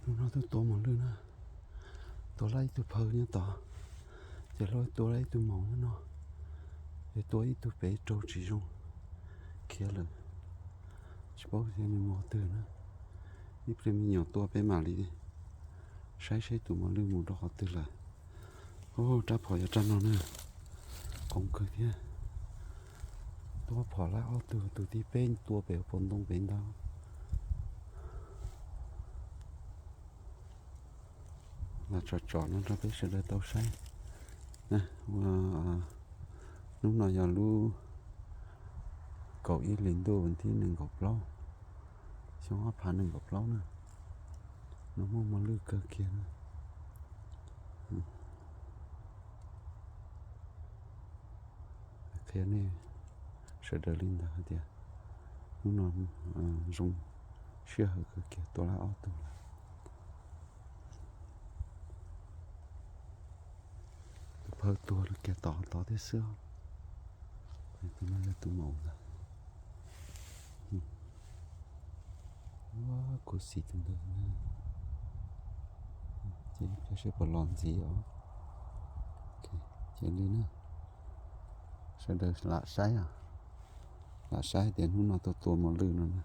Hnub no tuaj tua mos lwj na, tua laj ib tug phaw nyob tod, ces luag tua laj ib tug maum nyob no, ces tua ib tug pem raug tsis zoo khiav lawm. Tsis paub tias nws mus qhov twg na. Ib pliag me nyuam tua peb mam li saib seb tus mos lwj mus rau qhov twg lawm. Rab phom yog rab no na, qoos kawg thiab. Tua phom laj ob tug, tus thib peb tua pem hauv paus ntoo pem ntag. Los tsom tsom no rau peb sawv daws tau saib. Hnub no yog lub kaum ib hlis ntuj vas thib nees nkaum plaub, xyoo ob phav nees nkaum plaub na. No muaj mos lwj kawg kiag na. Qhia nej sawv daws li ntawd hais tias hnub no zoo sij hawm kawg kiag, tua laj ob tug lawm. Tus phaw tuag kiag tod tod thiab xwb. Tus no yog tus maum ntag. Khuv xim tus ntawd na. Ces ib pliag seb puas los ntxiv os. Ces li na, sawv daws lam saib, lam saib tias hnub no tua tua mos lwj no na.